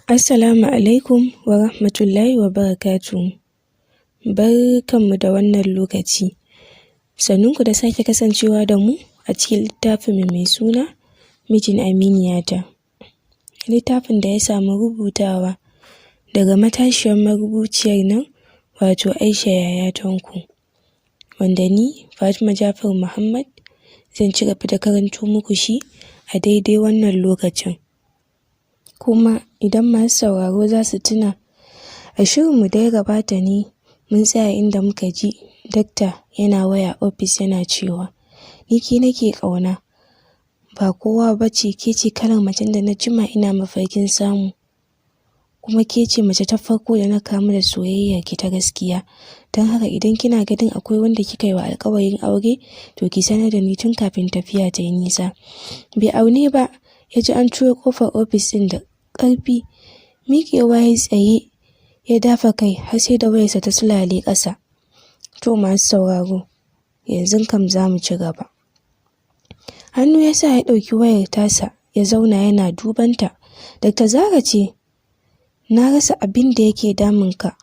Assalamu alaikum wa rahmatullahi wa barakatuhu. Barkanmu da wannan lokaci. Sannunku da sake kasancewa da mu a cikin littafinmu mai suna Mijin Aminiyata. Littafin da ya samu rubutawa daga matashiyar marubuciyar nan, wato Aisha Yahaya Tanko, wanda ni Fatima Jafar Muhammad zan ci gaba da karanto muku shi a daidai wannan lokacin. Kuma idan masu sauraro za su tuna, a shirinmu da ya gabata ne mun tsaya inda muka ji dakta yana waya ofis yana cewa, "Ni ke nake ƙauna, ba kowa ba ce, ke ce kalar macen da na jima ina mafarkin samu, kuma ke ce mace ta farko da na kamu da soyayyar ki ta gaskiya. Don haka idan kina ganin akwai wanda kika yi wa alƙawarin aure, to ki sanar da ni tun kafin tafiya ta yi nisa." Bai aune ba ya ji an turo ƙofar ofis ɗin da ƙarfi. Miƙewa ya tsaye ya dafa kai har sai da wayarsa ta sulale ƙasa. To masu sauraro, yanzu kam za mu ci gaba. Hannu ya sa ya ɗauki wayar tasa ya zauna yana dubanta. Dr. Zara ce. "Na rasa abin da yake damun ka.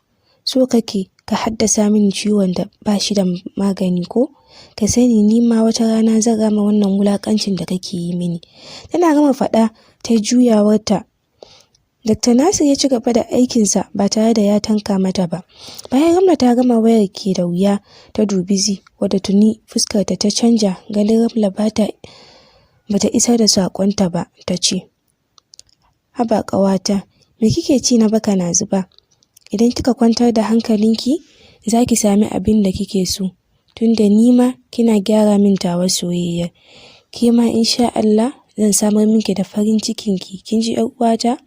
So kake ka haddasa mini ciwon da ba shi da magani ko? Ka sani, ni ma wata rana zan rama wannan wulakancin da kake yi mini." Tana gama faɗa ta juyawarta. Dr. Nasir ya ci gaba da aikinsa ba tare da ya tanka mata ba. Bayan Ramla ta gama wayar ke da wuya ta dubi Zi, wadda tuni fuskarta ta canja ganin Ramla bata isar da saƙonta ba, ta ce, "Haba ƙawata, me kike ci na baka na zuba? Idan kika kwantar da hankalinki, za ki sami abin da kike so. Tunda ni ma kina gyara min tawa soyayyar, ke ma insha Allah zan samar miki da farin cikinki. Kin ji, 'yar uwata?"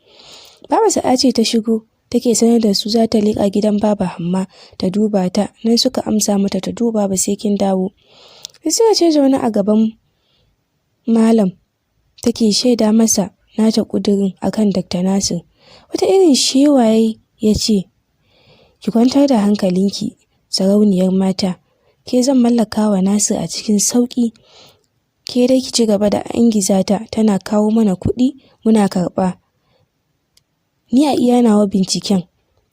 Baba Sa'a ce ta shigo take sanar da su za ta leƙa gidan Baba Hamma ta duba ta. Nan suka amsa mata ta duba ba sai kin dawo. Suka ce zaune a gaban malam take shaida masa nata ƙudurin akan Dr. Nasir. Wata irin shewaye ya ce, "Ki kwantar da hankalinki, sarauniyar mata. Ke zan mallaka wa Nasir a cikin sauƙi. Ke dai ki ci gaba da angiza ta tana kawo mana kuɗi muna karɓa. Ni a iya nawa binciken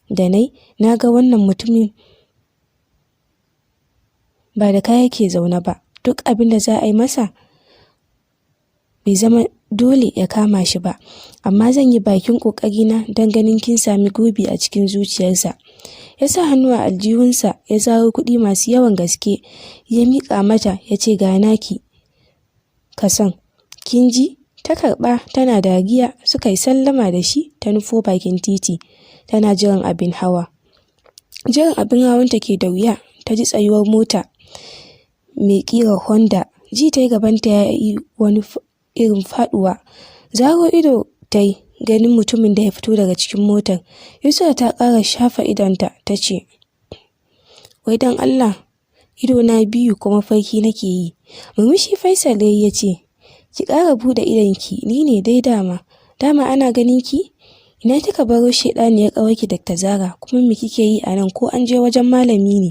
da nai, na ga wannan mutumin ba da kaya yake zaune ba. Duk abin da za a yi masa bai zama dole ya kama shi ba, amma zan yi bakin ƙoƙarina don ganin kin sami gurbi a cikin zuciyarsa." Ya sa hannu a aljihunsa ya zaro kuɗi masu yawan gaske ya miƙa mata, ya ce, "Ga naki kason, kin ji?" Ta karɓa tana dariya, suka yi sallama da shi, ta nufo bakin titi tana jiran abin hawa. Jiran abin hawanta ke da wuya ta ji tsayuwar mota mai ƙirar Honda. Ji ta yi gabanta ya yi wani irin faɗuwa. Zaro ido ta yi ganin mutumin da ya fito daga cikin motar. Yusra ta ƙara shafa idonta ta ce, "Wai don Allah, ido na biyu kuma mafarki nake yi?" Murmushi Faisal ya ce, "Ki ƙara buɗe idonki, ni ne dai dama. Dama ana ganin ki? Ina kika baro shaiɗaniyar ƙawarki Dr. Zara, kuma me kike yi a nan, ko an je wajen malami ne?"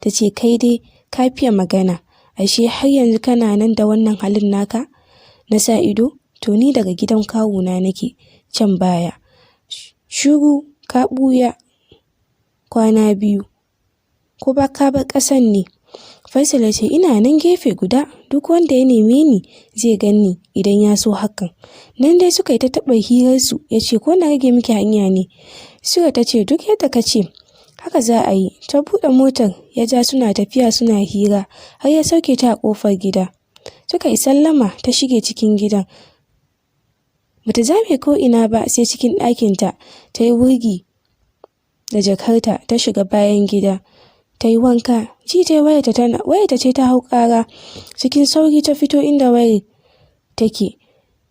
Ta ce, "Kai dai ka fiye magana, ashe har yanzu kana nan da wannan halin naka na sa ido? To ni daga gidan kawuna nake can baya. Shiru ka ɓuya kwana biyu, ko ba ka bar ƙasan ne?" Faisal ya ce, "Ina nan gefe guda, duk wanda ya neme ni zai ganni idan ya so hakan." Nan dai suka yi ta taɓa hirarsu. Ya ce, "Ko na rage miki hanya ne?" Sura ta ce, "Duk yadda ka ce haka za a yi." Ta buɗe motar ya ja, suna tafiya suna hira har ya sauke ta a ƙofar gida. Suka yi sallama, ta shige cikin gidan. Bata zame ko ina ba sai cikin ɗakinta, ta yi wurgi da jakarta, ta shiga bayan gida ta yi wanka. Ji ta wayarta tana wayarta ce ta hau ƙara. Cikin sauri ta fito inda wayar take.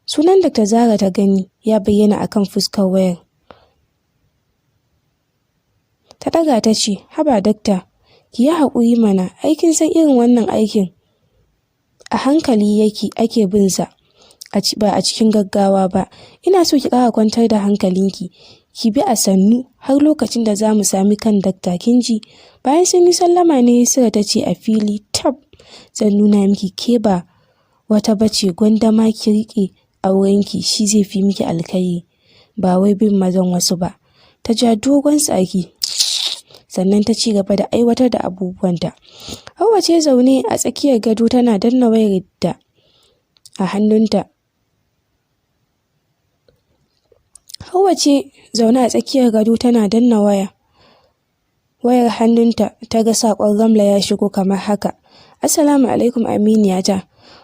Sunan Dr. Zara ta gani ya bayyana akan fuskar wayar. Ta ɗaga ta ce, "Haba dakta, ki yi haƙuri mana, aikin san irin wannan aikin a hankali yake ake bin sa, ba a cikin gaggawa ba. Ina so ki ƙara kwantar da hankalinki, ki bi a sannu har lokacin da za mu sami kan dakta, kin ji?" Bayan sun yi sallama ne Yusra ta ce a fili, "Tab, zan nuna miki ke ba wata bace. Gwanda ma ki riƙe aurenki, shi zai fi miki alkhairi." Ba wai bin mazan wasu ba. Ta ja dogon tsaki, sannan ta ci gaba da aiwatar da abubuwanta. Hauwa ce zaune a tsakiyar gado tana danna wayar da a hannunta. Hauwa ce zaune a tsakiyar gado tana danna waya. Wayar hannunta ta ga saƙon Ramla ya shigo kamar haka: "Assalamu alaikum aminiyata,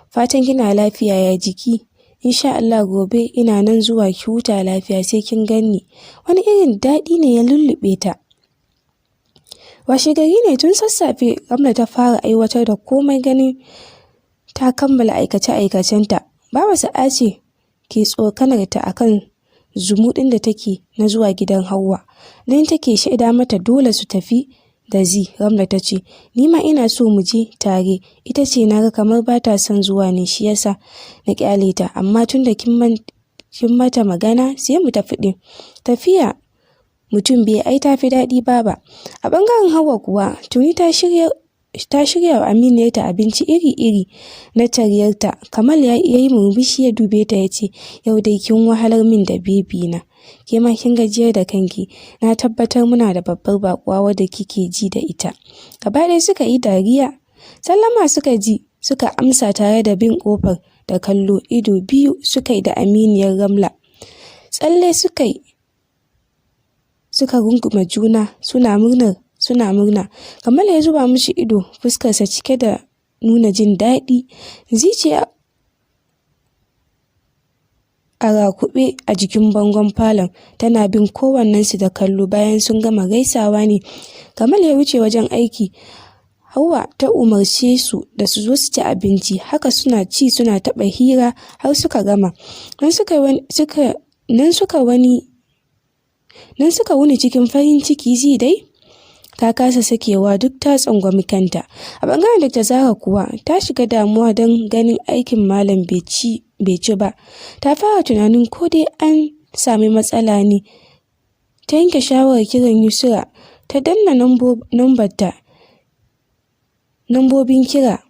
fatan kina lafiya, ya jiki? Insha Allah gobe ina nan zuwa, ki huta lafiya, sai kin ganni." Wani irin daɗi ne ya lullube ta. Washe gari ne tun sassafe Ramla ta fara aiwatar da komai, ganin ta kammala aikace-aikacenta. Baba Sa'a ce ke tsokanar ta akan zumuɗin da take na zuwa gidan Hauwa. Nan take shaida mata dole su tafi da Zi. Ramla ta ce, "Ni ma ina so mu je tare, ita ce na ga kamar ba ta son zuwa ne, shi yasa na kyale ta, amma tunda kin mata magana, sai mu tafi ɗin. Tafiya mutum biyu ai ta fi daɗi, Baba." A ɓangaren Hauwa kuwa, tuni ta shirya wa aminiyarta abinci iri-iri na taryarta. Kamal ya yi murmushi ya dube ta ya ce, "Yau dai kin wahalar min da baby na. Ke ma kin gajiyar da kanki. Na tabbatar muna da babbar baƙuwa wadda kike ji da ita." Gaba ɗaya suka yi dariya. Sallama suka ji, suka amsa tare da bin ƙofar da kallo. Ido biyu suka yi da aminiyar Ramla. Tsalle suka yi suka rungume juna suna murnar suna murna. Kamal ya zuba mishi ido, fuskarsa cike da nuna jin daɗi. Zuciya a rakuɓe a jikin bangon falon tana bin kowannensu da kallo. Bayan sun gama gaisawa ne Kamal ya wuce wajen aiki. Hauwa ta umarce su da su zo su ci abinci. Haka suna ci suna taɓa hira har suka gama. Nan suka wuni cikin farin ciki. Zi dai ta kasa sakewa, duk ta tsangwami kanta. A bangaren Dr. Zara kuwa, ta shiga damuwa don ganin aikin malam bai ci ba. Ta fara tunanin ko dai an sami matsala ne. Ta yanke shawarar kiran Yusra. Ta danna nambarta, nambobin kira.